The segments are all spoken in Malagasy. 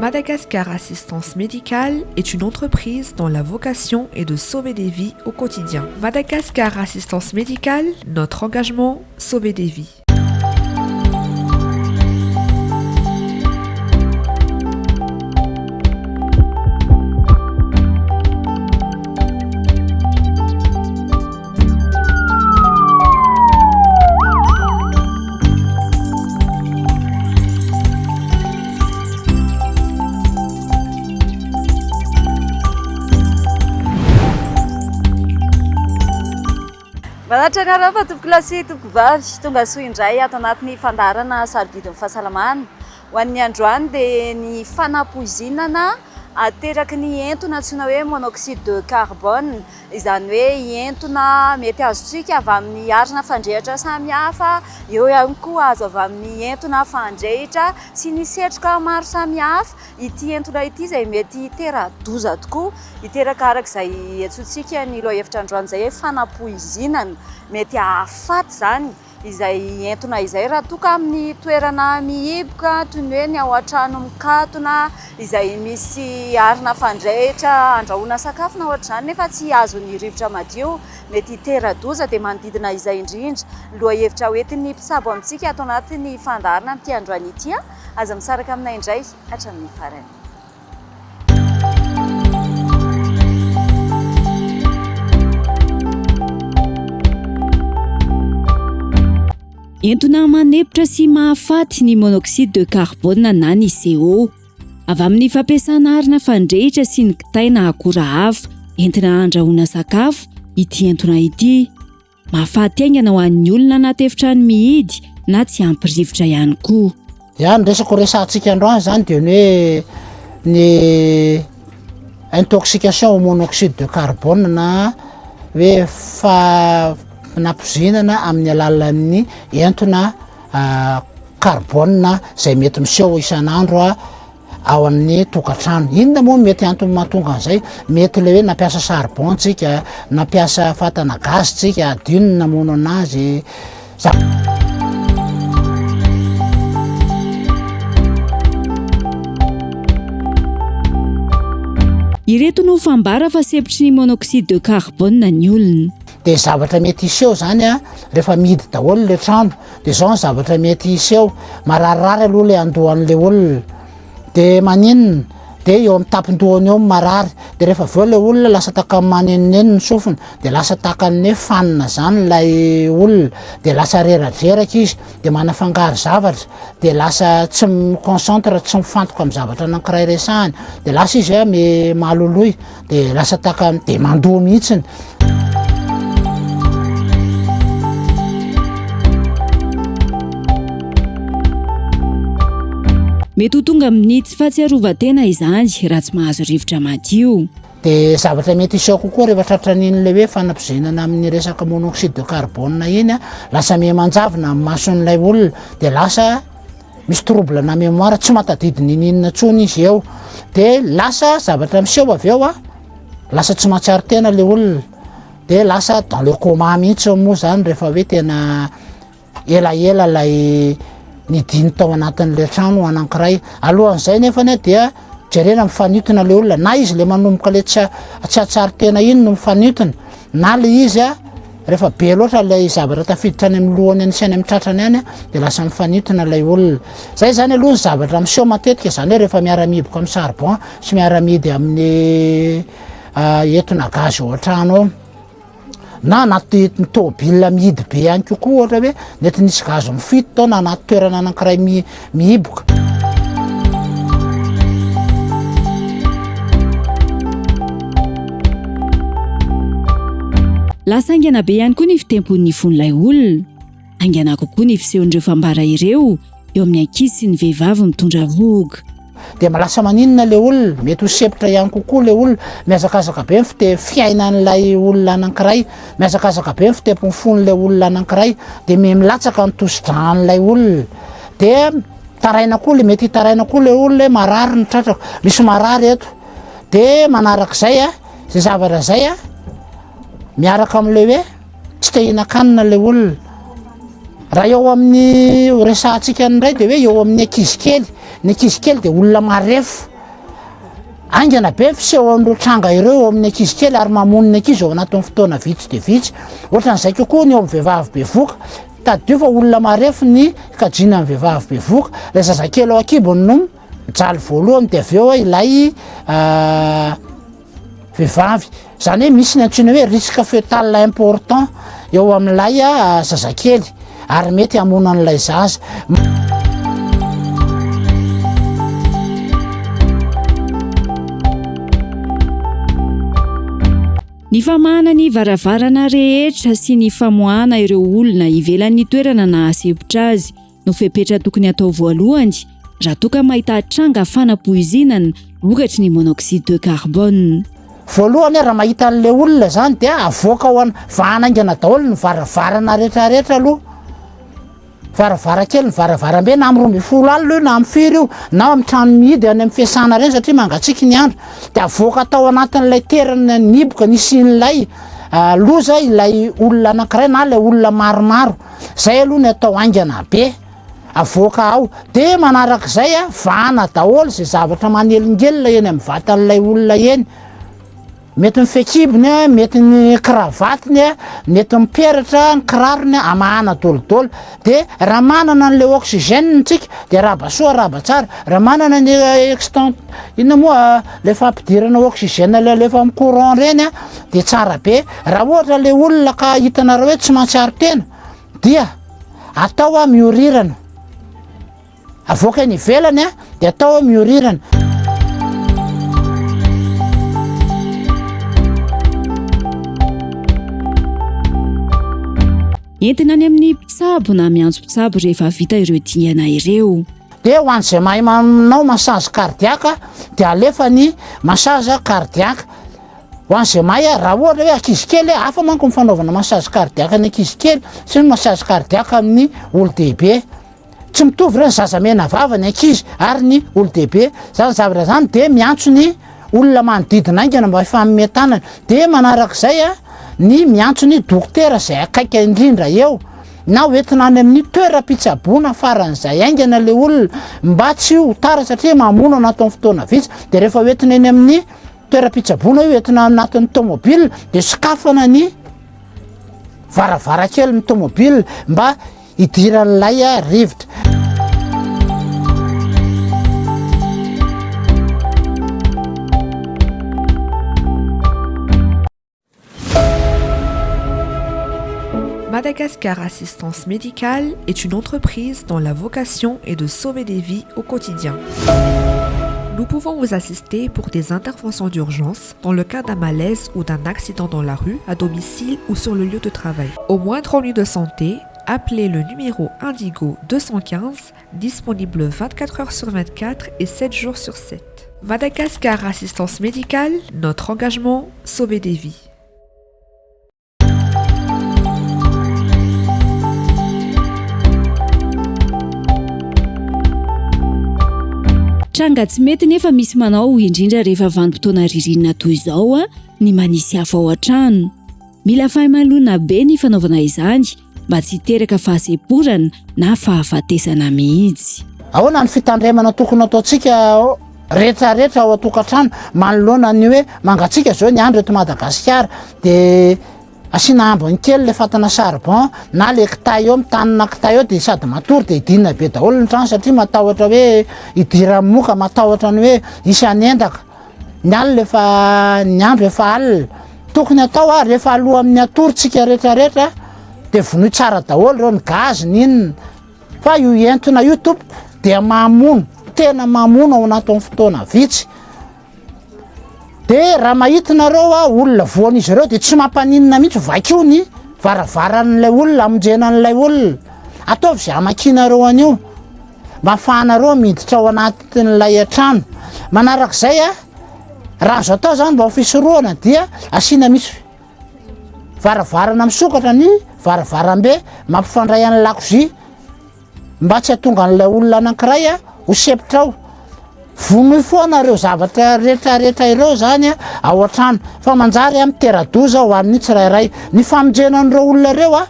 Madagascar Assistance Médicale est une entreprise dont la vocation est de sauver des vies au quotidien. Madagascar Assistance Médicale, notre engagement, sauver des vies. Manatitra ny arahaba tompokolahy sy tompokovavy, tonga soa indray ato anatin'ny fandaharana sarobidin'ny fahasalamana. Ho an'ny androany dia ny fanapoizinana ateraky ny entona antsoina hoe monoxyde de carbone. Izany hoe entona mety azontsika avy amin'ny arina fandrehitra samihafa, eo ihany koa azo avy amin'ny entona fandrehitra sy ny setroka maro samihafa. Ity entona ity izay mety hitera-doza tokoa, hiteraka araka izay iantsoantsika ny lohahevitra androany izay hoe fanapoizinana. Mety hahafaty izany. Izay entona izay raha toa ka amin'ny toerana mihiboka toy ny hoe ny ao an-trano mikatona izay misy arina fandrehitra andrahoana sakafo na ohatr'izany nefa tsy azon'ny rivotra madio, mety hitera-doza dia manodidina izay indrindra ny lohahevitra hoentin'ny mpitsabo amintsika ato anatin'ny fandaharana amin'ity androany ity. Aza misaraka aminay indray hatramin'ny farany. Entona manepotra sy mahafaty ny monoxyde de carbone na ny CO. Avy amin'ny fampiasana arina fandrehitra sy ny kitay na akora hafa entina handrahoana sakafo ity entona ity. Mahafaty haingana ho an'ny olona anaty efitrano mihidy na tsy ampy rivotra ihany koa. Ya, ny resaka ho resahantsika androany izany dia ny hoe ny intoxication au monoxyde de carbone na hoe fanapoizinana amin'ny alalan'ny entona carbone izay mety miseho isan'andro ao amin'ny tokantrano. Inona moa no mety antony mahatonga an'izay? Mety ilay hoe nampiasa charbon tsika, nampiasa fatana gaz tsika, adino ny namono anazy. Ireto no fambara fa sempotry ny monoxyde de carbone ny olona. Dia zavatra mety hiseho zany a, rehefa mihidy daholo le trano, de zao ny zavatra mety hiseho, mararirary aloha le andohan'le olona, de maninona, de eo amin'ny tampon-dohany eo marary, de rehefa avy eo le olona lasa tahaka ny manenoneno ny sofiny, de lasa tahaka ny hoe fanina zany ilay olona, de lasa reradreraka izy, de manafangaro zavatra, de lasa tsy mi-concentre, tsy mifantoka amin'ny zavatra anankiray resahany, de lasa izy a me maloloy. De lasa tahaka de mandoa mihitsiny. Mety ho tonga amin'ny tsy fahatsiarovan-tena izany raha tsy mahazo rivotra madio. De zavatra mety hiseho kokoa rehefa tratran'iny le hoe fanapoizinana amin'ny resaka monoxyde de carbone iny a, lasa miha manjavona ny mason'ilay olona de lasa misy trouble na mémoire, tsy mahatadidy ninininona intsony izy eo, de lasa zavatra miseho avy eo a, lasa tsy mahatsiaro tena le olona, de lasa dans le coma mihitsy moa zany rehefa hoe tena elaela lay nidiny tao anatin'le trano anankiray, alohan'izay nefany a dia jerena mifanintona le olona, na izy le manomboka le tsy tsy hahatsiaro tena iny no mifanintona, na le izy a Rehefa be loatra ilay zavatra tafiditra any amin'ny lohany any sy any amin'ny tratrany any dia lasa mifanintona ilay olona. Zay zany aloha ny zavatra miseho matetika, zany hoe rehefa miara-mihiboka amin'ny charbon sy miara-mihidy amin'ny etona gaz ao an-trano ao na anaty tômôbila mihidy be ihany kokoa ohatra hoe mety nisy gaz mifito tao na anaty toerana anankiray mihiboka. Lasa haingana be ihany koa ny fitempon'ny fon'ilay olona. Haingana kokoa ny fisehon'ireo fambara ireo eo amin'ny ankizy sy ny vehivavy mitondra vohoka. Dia lasa maninona ilay olona? Mety ho sempotra ihany kokoa ilay olona. Mihazakazaka be ny fite- fiainan'ilay olona anankiray. Mihazakazaka be ny fitempon'ny fon'ilay olona anankiray. Dia miha milatsaka ny tosi-dràn'ilay olona. Dia mitaraina koa ilay, mety hitaraina koa ilay olona hoe marary ny tratrako, misy marary eto. Dia manarak'izay a, izay zavatra izay a, miaraka amin'ilay hoe tsy te hihinan-kanina ilay olona. Raha eo amin'ny ho resahantsika indray dia hoe eo amin'ny ankizy kely, ny ankizy kely dia olona marefo. Haingana be ny fisehoan'ireo tranga ireo eo amin'ny ankizy kely ary mamono ny ankizy ao anatin'ny fotoana vitsy dia vitsy. Ohatran'izay kokoa ny eo amin'ny vehivavy bevoka. Tadidio fa olona marefo ny kajiana ny vehivavy bevoka. Ilay zazakely ao an-kibony no mijaly voalohany dia avy eo ilay vehivavy. Izany hoe misy ny antsoina hoe risque fetal important eo amin'ilay zazakely ary mety hamono an'ilay zaza. Ny famahana ny varavarana rehetra sy ny famoahana ireo olona ivelan'ny toerana nahasempotra azy no fepetra tokony hatao voalohany raha toa ka mahita tranga fanapoizinana vokatry ny monoxyde de carbone. Voalohany raha mahita an'ilay olona izany dia avoaka ao an, vahana haingana daholo ny varavarana rehetrarehetra aloha. Varavarankely, ny varavarambe na amin'ny 12 alina io na amin'ny firy io na amin'ny trano mihidy any amin'ny fiasana ireny satria mangatsiaka ny andro dia avoaka tao anatin'ilay toerana nihiboka nisian'ilay loza ilay olona anankiray na ilay olona maromaro. Zay aloha ny atao haingana be avoaka ao de manarak'izay a vahana daholo zay zavatra manelingelina eny amin'ny vatan'ilay olona eny mety ny fekibony a mety ny kravatiny a mety ny peratra ny kirarony a amahana dolidoly de raha manana an'le oxygène tsika de arahaba soa arahaba tsara raha manana ny extant inona moa le fampidirana oxygène le alefa amin'ny courant reny a de tsara be raha ohatra le olona ka hitanareo hoe tsy mahatsiaro tena dia atao a miorirana avoaka eny ivelany a de atao a miorirana. Entina any amin'ny mpitsabo na miantso mpitsabo rehefa vita ireo dingana ireo. Dia ho an'izay mahay manao massage cardiaque dia alefa ny massage cardiaque. Ho an'izay mahay, raha ohatra hoe ankizy kely, hafa manko ny fanaovana massage cardiaque ny ankizy kely sy ny massage cardiaque amin'ny olon-dehibe. Tsy mitovy ireo ny zaza mena vava, ny ankizy ary ny olon-dehibe. Izany zavatra izany dia miantso ny olona manodidina haingana mba hifanome tanana. Dia manarak'izay ny miantso ny dokotera izay akaiky indrindra eo na hoentina any amin'ny toeram-pitsaboana faran'izay haingana ilay olona mba tsy ho tara satria mamono anatin'ny fotoana vitsy. Dia rehefa hoentina eny amin'ny toeram-pitsaboana io, entina anatin'ny tomobile dia sokafana ny varavarankely ny tomobile mba hidiran'ilay rivotra. Madagascar Assistance Médicale est une entreprise dont la vocation est de sauver des vies au quotidien. Nous pouvons vous assister pour des interventions d'urgence dans le cas d'un malaise ou d'un accident dans la rue, à domicile ou sur le lieu de travail. Au moindre ennui de santé, appelez le numéro Indigo 215, disponible 24 heures sur 24 et 7 jours sur 7. Madagascar Assistance Médicale, notre engagement, sauver des vies. Tranga tsy mety nefa misy manao indrindra rehefa vanim-potoana ririnina toy izao ny manisy afo ao an-trano. Mila fahamailoana be ny fanaovana izany mba tsy hiteraka fahasemporana na fahafatesana mihitsy. Ahoana ny fitandremana tokony ataontsika rehetra rehetra ao an-tokantrano manoloana ny hoe mangatsiaka izao ny andro eto Madagasikara dia asiana ambiny kely le fatana charbon na le kitay eo mitanina kitay eo dia sady matory dia idinina be daholo ny trano satria matahotra hoe hidiran'ny moka, matahotra ny hoe hisy hanendaka. Ny alina efa ny andro efa alina. Tokony atao a rehefa alohan'ny hatory tsika rehetra rehetra dia vonoy tsara daholo ireo ny gaz ny inona fa io entona io tompoko dia mamono, tena mamono ao anatin'ny fotoana vitsy. Dia raha mahita nareo a olona voan'izy ireo dia tsy mampaninona mihitsy, vakio ny varavaran'ilay olona hamonjena an'ilay olona. Ataovy izay hamakianareo an'io mba ahafahanareo miditra ao anatin'ilay trano. Manarak'izay a, raha azo atao zany mba ho fisorohana dia asiana misy varavarana misokatra ny varavarambe mampifandray an'ny lakozia mba tsy hahatonga an'ilay olona anankiray a ho sempotra ao. Vonoy foana ireo zavatra rehetra rehetra ireo zany a ao an-trano fa manjary a mitera-doza ho an'ny tsirairay. Ny famonjena an'ireo olona ireo a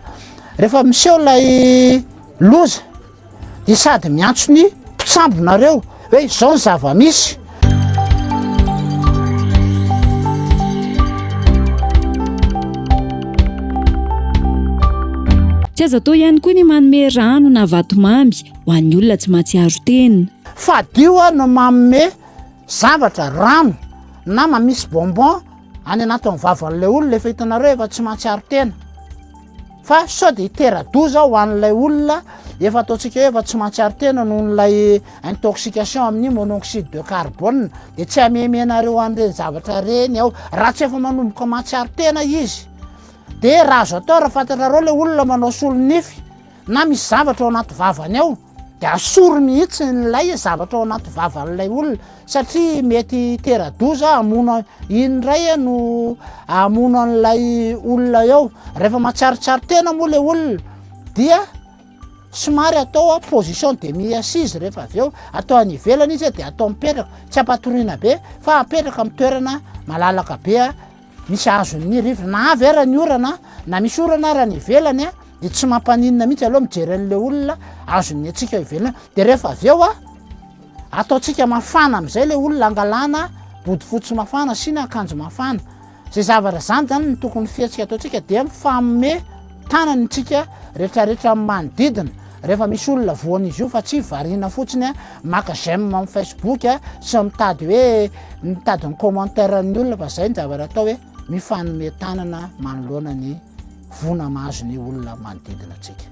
rehefa miseho ilay loza dia sady miantso ny mpitsambo nareo hoe izao ny zava-misy. Tsy azo atao ihany koa ny manome rano na vatomamy ho an'ny olona tsy mahatsiaro tena. Fadio no manome zavatra, rano na mamisy bonbon any anatin'ny vavan'ilay olona efa hitanareo efa tsy mahatsiaro tena fa sao dia hitera-doza ho an'ilay olona efa ataontsika hoe efa tsy mahatsiaro tena noho n'ilay intoxication amin'ny monoxyde de carbone dia tsy amemenareo an'ireny zavatra ireny ao raha tsy efa manomboka mahatsiaro tena izy dia raha azo atao raha fantatrareo ilay olona manao solonify na misy zavatra ao anaty vavany ao dia asory mihitsy ilay zavatra ao anaty vavan'ilay olona satria mety hitera-doza hamono iny indray no hamono an'ilay olona eo. Rehefa mahatsiarotsiaro tena moa ilay olona dia somary atao position demi assise rehefa avy eo, atao any ivelany izy dia atao mipetraka, tsy ampatoriana be fa apetraka amin'ny toerana malalaka be Misy azon'ny rivotra, na avy ara ny orana, na misy orana ara any ivelany a, de tsy mampaninona mihitsy, aleo mijery an'le olona azon'ny antsika eo ivelany, de rehefa avy eo a, ataontsika mafana am'izay le olona, angalana bodofotsy mafana, asiana akanjo mafana, zay zavatra zany zany no tokony fihetsika ataontsika, de mifanome tanana isika retraretra amin'ny manodidina, rehefa misy olona voan'izy io fa tsy variana fotsiny a, maka j'aime amin'ny facebook a, sy mitady hoe mitady ny commentaire ny olona fa zay ny zavatra atao hoe mifanome tanana manoloana ny voina mahazo ny olona manodidina antsika.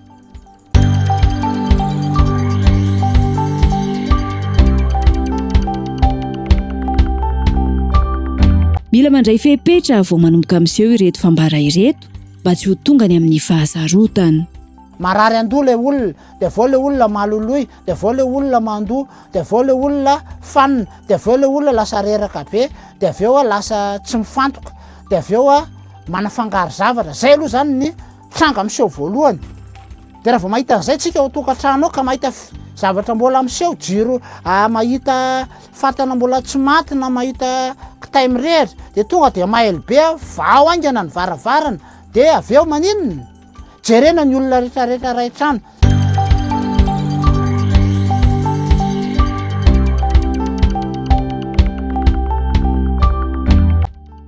Mila mandray fepetra vao manomboka miseho ireto fambara ireto mba tsy ho tonga any amin'ny fahasarotana. Marary andoha ilay olona, dia avy eo ilay olona maloloy, dia avy eo ilay olona mandoa, dia avy eo ilay olona fanina, dia avy eo ilay olona lasa reraka be, dia avy eo lasa tsy mifantoka, dia avy eo manafangaro zavatra. Zay aloha zany ny tranga miseho voalohany. Dia raha vao mahita an'izay tsika ao an-tokantrano ao ka mahita zavatra mbola miseho, jiro, mahita fatana mbola tsy maty na mahita kitay mirehitra, dia tonga dia mailo be, vao haingana ny varavarana, dia avy eo maninona? Jerena ny olona rehetrarehetra iray trano.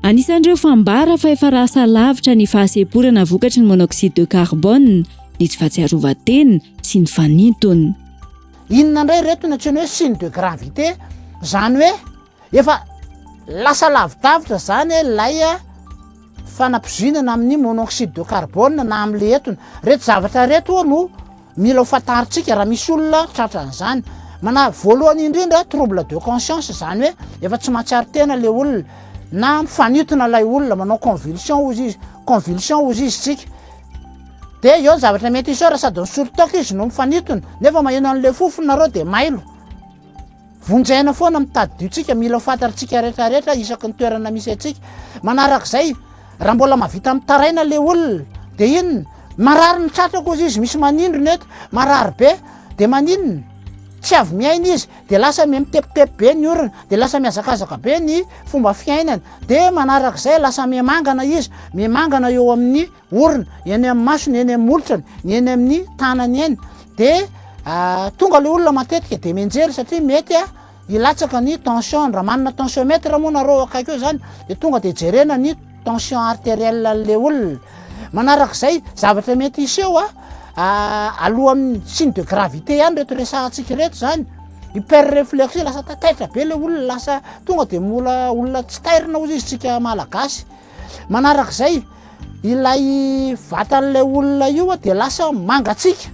Anisan'ireo fambara fa efa lasa lavitra ny fahasemporana vokatry ny monoxyde de carbone ny tsy fahatsiarovan-tena sy ny fanintona. Inona indray ireto no antsoina hoe signe de gravité? Izany hoe efa lasa lavidavitra izany ilay fanapoizinana amin'ny monoxyde de carbone na amin'ilay etona. Ireto zavatra ireto oa no mila ho fantarintsika raha misy olona tratran'izany. Mana voalohany indrindra trouble de conscience, izany hoe efa tsy mahatsiaro tena ilay olona na mifanintona ilay olona, manao convulsion hozy izy, convulsion hozy izy tsika. Dia eo ny zavatra mety hiseho raha sady misotro toaka izy no mifanintona nefa maheno an'ilay fofona nareo dia mailo. Vonjena foana mitadidio tsika, mila ho fantatritsika rehetra rehetra isaky ny toerana misy antsika. Manarak'izay, raha mbola mahavita mitaraina le olona, de inona? Marary ny tratrako hozy izy, misy manindrona eto, marary be, de maninona? Tsy avy miaina izy, de lasa miha mitepitepy be ny orona, de lasa mihazakazaka be ny fomba fiainany, de manarak'izay lasa miha mangana izy, miha mangana eo amin'ny orona, eny amin'ny masony, eny amin'ny molotrany, ny eny amin'ny tanany eny, de tonga le olona matetika de mianjery satria mety hilatsaka ny tension, raha manana tensiomètre moa nareo akaiky eo zany de tonga de jerena ny tension artérielle an'le olona. Manarak'izay zavatra mety hiseho alohan'ny signe de gravité ihany reto resahantsika reto zany, hyperréflexie, lasa taitaitra be le olona, lasa tonga de mbola olona tsy tairina hozy izy tsika malagasy. Manarak'izay, ilay vatan'ilay olona io dia lasa mangatsiaka,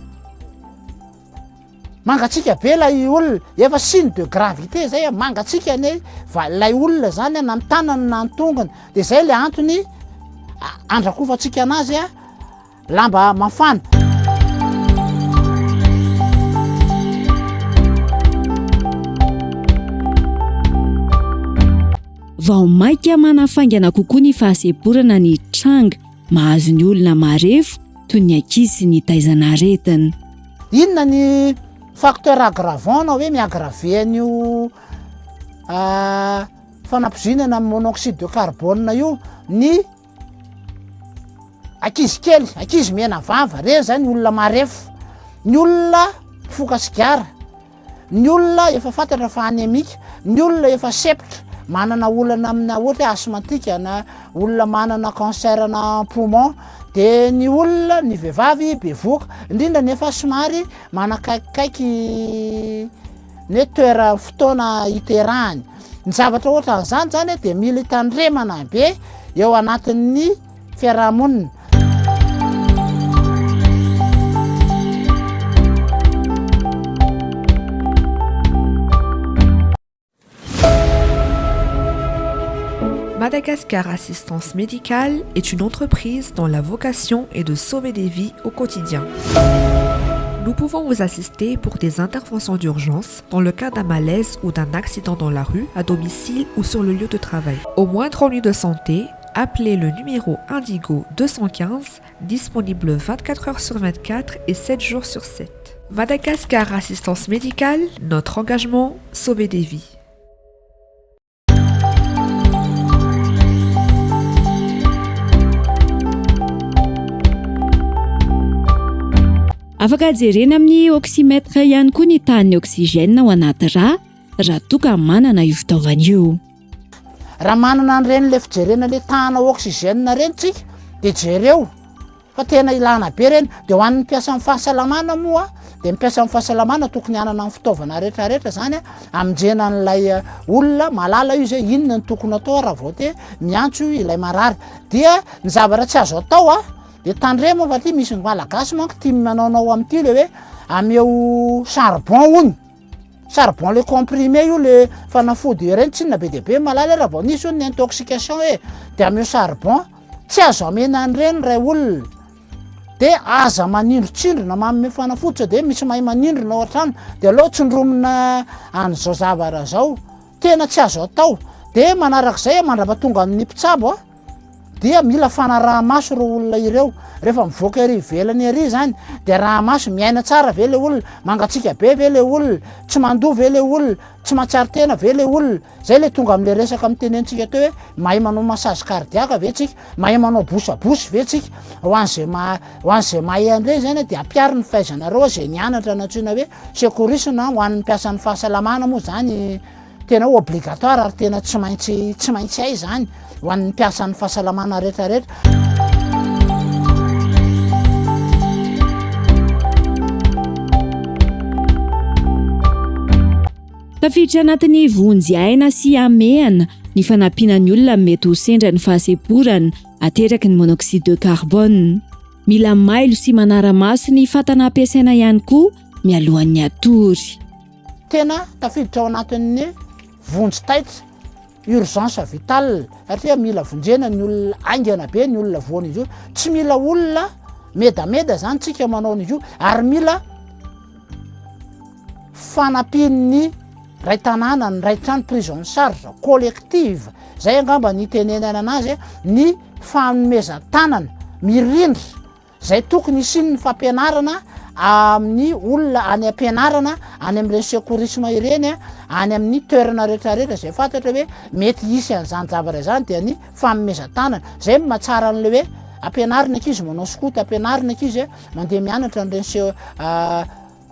mangatsiaka be ilay olona, efa signe de gravité zay, mangatsiaka ny ilay olona zany na ny tanany na ny tongony, de zay le antony andrakofantsika anazy a. Lamba mafana. Vao mainka manafaingana kokoa ny fahasemporana ny tranga mahazo ny olona marefo toy ny ankizy sy ny taizana aretina. Inona ny facteur aggravant na hoe mi-aggraver an'io fanapoizinana amin'ny monoxyde de carbone io? Ny Ankizy kely, ankizy mena vava, reny zany olona marefo, ny olona mpifoka sigara, ny olona efa fantatra fa anémique, ny olona efa sepotra, manana olana amina ohatra hoe asthmatique na olona manana cancer na poumon. De ny olona, ny vehivavy bevohoka, indrindra ny efa somary manakaikikaiky ny hoe toera fotoana hiterahany. Ny zavatra ohatran'izany zany dia mila hitandremana be eo anatin'ny fiarahamonina. Madagascar Assistance Médicale est une entreprise dont la vocation est de sauver des vies au quotidien. Nous pouvons vous assister pour des interventions d'urgence dans le cas d'un malaise ou d'un accident dans la rue, à domicile ou sur le lieu de travail. Au moindre ennui de santé, appelez le numéro Indigo 215 disponible 24 heures sur 24 et 7 jours sur 7. Madagascar Assistance Médicale, notre engagement, sauver des vies. Afaka jerena amin'ny oxymètre ihany koa ny tahan'ny oxygène ao anaty rà raha toa ka manana io fitaovana io. Raha manana an'ireny le fijerena le tahana oxygène ireny tsika de jereo fa tena ilana be ireny. De ho an'ny mpiasan'ny fahasalamana moa de ny mpiasan'ny fahasalamana tokony hanana ny fitaovana rehetrarehetra zany a, hamonjena an'ilay olona malala io zay inona no tokony atao raha vao te miantso ilay marary. Dia ny zavatra tsy azo atao a, de tandremo fa ty misy malagasy manko tia manaonao amin'ity le hoe ameo charbon hono. Charbon le comprimé io le fanafody ireny tsinona be dia be malala raha vao nisy hono ny intoxication e, de ameo charbon, tsy azo amena an'ireny ray olona, de aza manindrotsindrona manome fanafody sao de misy mahay manindrona ao an-trano de aleo tsindromina an'izao zavatra zao, tena tsy azo atao, de manarak'izay mandrapatonga amin'ny mpitsabo a. Dia mila fanaraha-maso ireo olona ireo. Rehefa mivoaka ery ivelany ery izany dia araha-maso, miaina tsara ve ilay olona, mangatsiaka be ve ilay olona, tsy mandoa ve ilay olona, tsy mahatsiaro tena ve ilay olona. Izay ilay tonga amin'ilay resaka notenenitsika teo hoe mahay manao massage cardiaque ve tsika, mahay manao bosabosy ve tsika. Ho an'izay maha, ho an'izay mahay an'ireny izany dia ampiaro ny fahaizanareo izay nianatra nantsoina hoe secourisme ho an'ny mpiasan'ny fahasalamana moa izany. Tena hoe obligatoire ary tena tsy maintsy tsy maintsy hay izany ho an'ny mpiasan'ny fahasalamana rehetra rehetra. Tafiditra anatin'ny vonjy aina sy hamehana ny fanampiana ny olona mety ho sendra ny fahasemporana ateraky ny monoxyde de carbone. Mila mailo sy manara-maso ny fatana ampiasaina ihany koa mialohan'ny hatory. Tena tafiditra ao anatin'ny vonjy taitra, urgence vitale, satria mila vonjena ny olona haingana be ny olona voan'izy io. Tsy mila olona medameda zany tsika manao an'izy io ary mila fanampian'ny ray tanàna, ny ray trano, prise en charge collective, zay angamba ny itenenana anazy, ny fanomezan-tanana mirindra. Izay tokony hisian'ny fampianarana amin'ny olona any am-pianarana, any amin'ireny secourisme ireny, any amin'ny toerana rehetra rehetra izay fantatra hoe mety hisy an'izany zavatra izany dia ny fanomezan-tanana. Izay no mahatsara an'ilay hoe ampianarina ankizy manao scout, ampianarina ankizy mandeha mianatra an'ireny se-,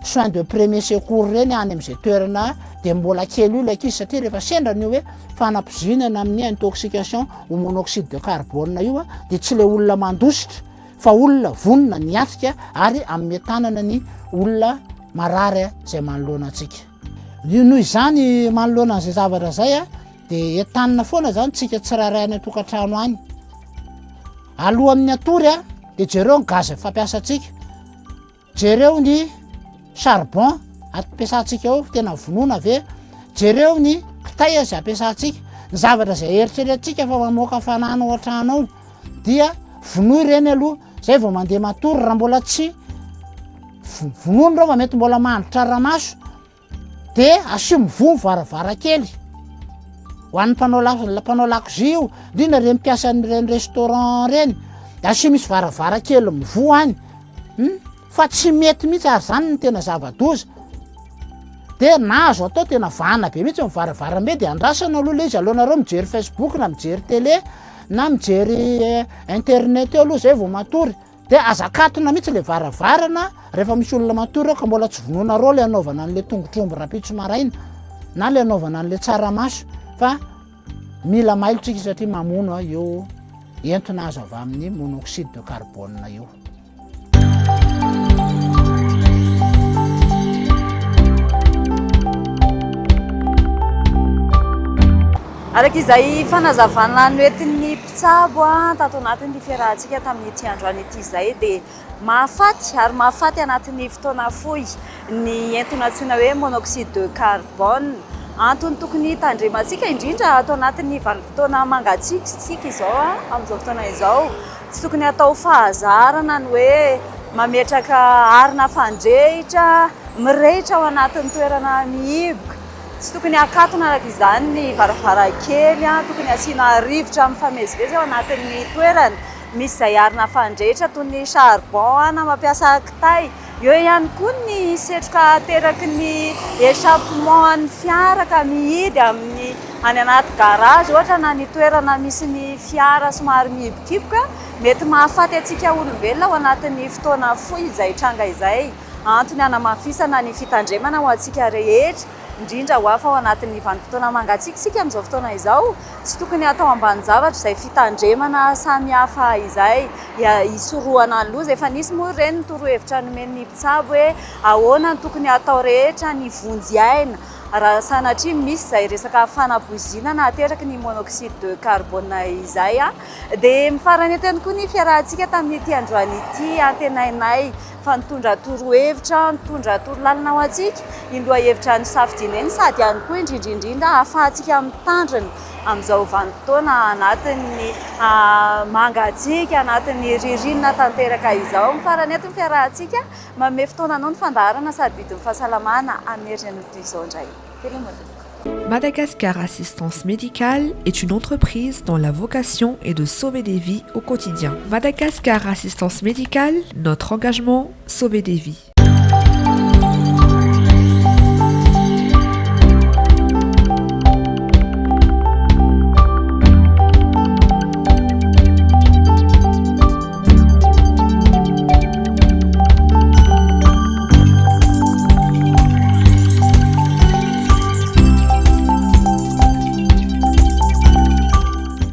soins de premier secours ireny any amin'izay toerana dia mbola kely io ilay ankizy satria rehefa sendra ny hoe fanapoizinana amin'ny intoxication au monoxyde de carbone io dia tsy ilay olona mandositra fa olona vonona ny hiatrika ary hanome tanana ny olona marary izay manoloana antsika. Noho izany manoloana an'izay zavatra izay dia entanina foana izany tsika tsirairay any an-tokantrano any. Alohan'ny hatory dia jereo ny gaz fampiasantsika. Jereo ny charbon ampiasantsika eo, tena vonoina ve? Jereo ny kitay izay ampiasantsika, ny zavatra izay eritreretintsika fa mamoaka hafanana ao an-trano ao dia vonoy ireny aloha, zay vao mandeha matory raha mbola tsy vonoina ireo fa mety mbola mandritra ramaso. Dia asio mivoha ny varavarankely ho an'ny mpanao la- mpanao lakozia io, indrindra ireny mpiasan'ireny restaurant ireny, dia asio misy varavarankely mivoha any, hum, fa tsy mety mihitsy ary izany no tena zava-doza. Dia na azo atao tena vahana be mihitsy ny varavarambe dia andrasana aloha ilay izy, aleonareo mijery Facebook na mijery télé na mijery internet eo aloha zay vao matory. Dia aza akatona mihitsy ilay varavarana rehefa misy olona matory eo ka mbola tsy vonoinareo ilay anaovana an'ilay tongotr'omby rahampitso maraina na ilay anaovana an'ilay tsaramaso fa mila mailo tsika satria mamono io. entona azo avy amin'ny monoxyde de carbone io. Araka izay fanazavana noentin'ny mpitsabo tato anatin'ny fiarahantsika tamin'ity androany ity izay dia mahafaty ary mahafaty anatin'ny fotoana fohy ny entona antsoina hoe monoxyde de carbone. Antony tokony hitandremantsika indrindra ato anatin'ny vanim-potoana mangatsiaka isika izao amin'izao fotoana izao. Tsy tokony hatao fahazarana ny hoe mametraka arina fandrehitra mirehitra ao anatin'ny toerana mihiboka. Tsy tokony hakatona araka izany ny varavarankely, tokony hasiana rivotra mifamezivezy ao anatin'ny toerana. Misy izay arina fandrehitra toy ny charbon na mampiasa kitay. Eo ihany koa ny setroka ateraky ny échappement an'ny fiara ka mihidy amin'ny any anaty garage ohatra na ny toerana misy ny fiara somary mihibokiboka. Mety mahafaty antsika olombelona ao anatin'ny fotoana fohy izay tranga izay. Antony hanamafisana ny fitandremana ho antsika rehetra. indrindra ho afa ao anatin'ny vanim-potoana mangatsiaka isika amin'izao fotoana izao, tsy tokony hatao ambanin-javatra izay fitandremana samihafa izay hisorohana ny loza. Efa nisy moa ireny ny torohevitra nomen'ny mpitsabo hoe ahoana no tokony hatao rehetra ny vonjy aina raha sanatria misy izay resaka fanapoizinana ateraky ny monoxyde de carbone izay. Dia mifarana eto ihany koa ny fiarahantsika tamin'ity androany ity, antenainay fa nitondra torohevitra, nitondra torolalana ho antsika iny lohahevitra nosafidiana iny sady ihany koa indrindra indrindra ahafahantsika mitandrina amin'izao vanim-potoana anatin'ny mangatsiaka, anatin'ny ririnina tanteraka izao. Mifarana eto ny fiarahantsika, manome fotoana anao ny fandaharana Sarobidin'ny fahasalamana amin'ny herinandro toy izao indray. Veloma tompoko. Madagascar Assistance Médicale est une entreprise dont la vocation est de sauver des vies au quotidien. Madagascar Assistance Médicale, notre engagement, sauver des vies.